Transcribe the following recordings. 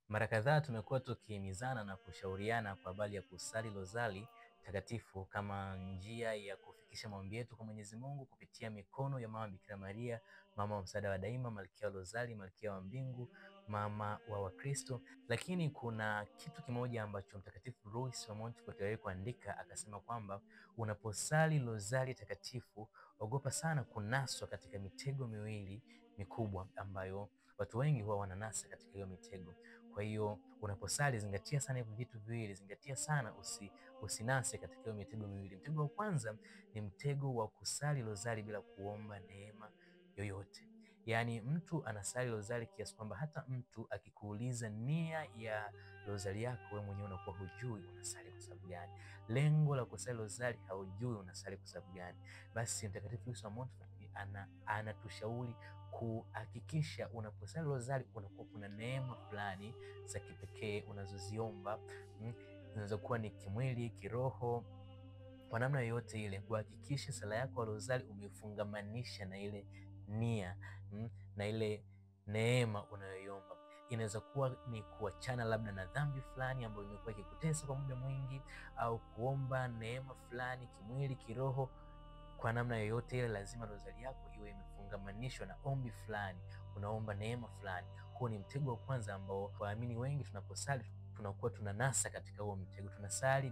Mara kadhaa tumekuwa tukihimizana na kushauriana kwa habari ya kusali Rozari Takatifu kama njia ya kufikisha maombi yetu kwa Mwenyezi Mungu kupitia mikono ya Mama Bikira Maria, mama wa msaada wa daima, malkia wa Rozari, malkia wa mbingu, mama wa Wakristo. Lakini kuna kitu kimoja ambacho Mtakatifu Louis wa Montfort aliwahi kuandika, akasema kwamba unaposali Rozari Takatifu ogopa sana kunaswa katika mitego miwili mikubwa ambayo watu wengi huwa wananasa katika hiyo mitego. Kwa hiyo unaposali zingatia sana hivi vitu viwili, zingatia sana usinase katika hiyo mitego miwili. Mtego wa kwanza ni mtego wa kusali rozari bila kuomba neema yoyote. Yaani mtu anasali rozari kiasi kwamba hata mtu akikuuliza nia ya rozari yako wewe mwenyewe unakuwa hujui unasali kwa sababu gani. Lengo la kusali rozari haujui unasali kwa sababu gani. Basi Mtakatifu Louis wa Montfort anatushauri kuhakikisha unaposali rozari unakuwa kuna neema fulani za kipekee unazoziomba, zinaweza kuwa ni kimwili, kiroho, kwa namna yoyote ile, kuhakikisha sala yako ya rozari umefungamanisha na ile nia na ile neema unayoiomba. Inaweza kuwa ni kuachana labda na dhambi fulani ambayo imekuwa ikikutesa kwa muda mwingi, au kuomba neema fulani kimwili, kiroho. Kwa namna yoyote ile, lazima rozari yako iwe imefungamanishwa na ombi fulani, unaomba neema fulani. Huo ni mtego wa kwanza ambao waamini wengi tunaposali tunakuwa tunanasa katika huo mtego, tunasali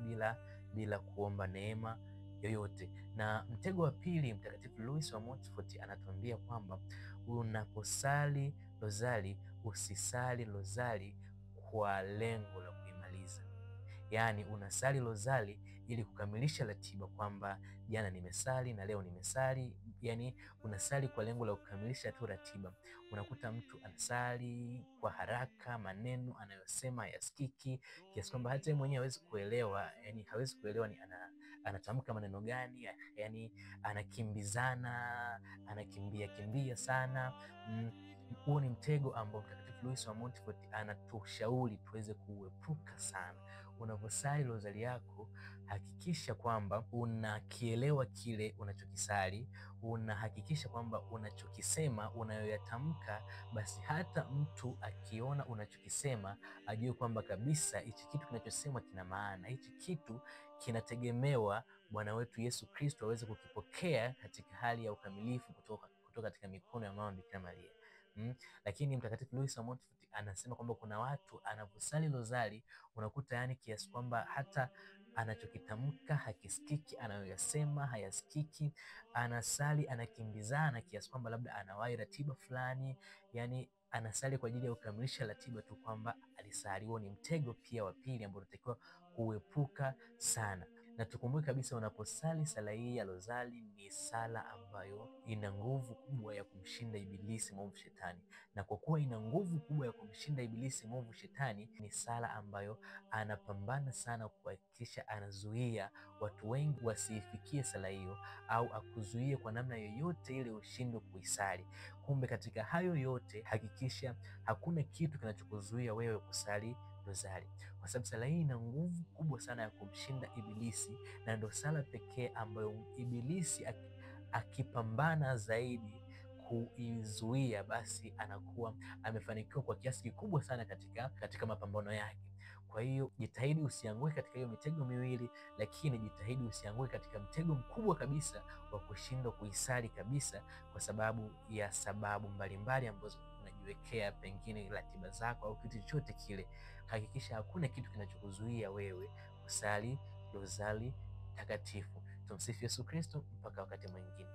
bila kuomba neema yoyote. Na mtego wa pili, Mtakatifu Louis wa Montfort anatuambia kwamba unaposali rozari usisali rozari kwa lengo la kuimaliza. Yaani unasali rozari ili kukamilisha ratiba kwamba jana nimesali na leo nimesali. Yani unasali kwa lengo la kukamilisha tu ratiba. Unakuta mtu anasali kwa haraka, maneno anayosema hayasikiki kiasi kwamba hata yeye mwenyewe hawezi kuelewa, yani hawezi kuelewa ni anatamka maneno gani, yani anakimbizana, anakimbia kimbia sana. Huo ni mtego ambao Mtakatifu Louis wa Montfort anatushauri tuweze kuepuka sana. Unaposali rozari yako hakikisha kwamba unakielewa kile unachokisali, unahakikisha kwamba unachokisema, unayoyatamka, basi hata mtu akiona unachokisema ajue kwamba kabisa hichi kitu kinachosema kina maana, hichi kitu kinategemewa Bwana wetu Yesu Kristo aweze kukipokea katika hali ya ukamilifu kutoka katika mikono ya Mama Bikira Maria. Lakini Mtakatifu Louis wa Montfort anasema kwamba kuna watu anaposali rozari unakuta yani kiasi kwamba hata anachokitamka hakisikiki, anayoyasema hayasikiki, anasali anakimbizana kiasi kwamba labda anawahi ratiba fulani, yani anasali kwa ajili ya kukamilisha ratiba tu kwamba alisali. Huo ni mtego pia wa pili ambao unatakiwa kuepuka sana. Na tukumbuke kabisa unaposali sala hii ya rozari ni sala ambayo ina nguvu kubwa ya kumshinda ibilisi mwovu shetani. Na kwa kuwa ina nguvu kubwa ya kumshinda ibilisi mwovu shetani, ni sala ambayo anapambana sana kuhakikisha anazuia watu wengi wasiifikie sala hiyo, au akuzuie kwa namna yoyote ile ushindwe kuisali. Kumbe katika hayo yote hakikisha hakuna kitu kinachokuzuia wewe kusali rozari, kwa sababu sala hii ina nguvu kubwa sana ya kumshinda ibilisi, na ndio sala pekee ambayo ibilisi akipambana zaidi kuizuia, basi anakuwa amefanikiwa kwa kiasi kikubwa sana katika mapambano yake. Kwa hiyo jitahidi usianguke katika hiyo mitego miwili, lakini jitahidi usianguke katika mtego mkubwa kabisa wa kushindwa kuisali kabisa kwa sababu ya sababu mbalimbali ambazo unajiwekea, pengine ratiba zako au kitu chochote kile. Hakikisha hakuna kitu kinachokuzuia wewe kusali rozari takatifu. Tumsifu Yesu Kristo, mpaka wakati mwingine.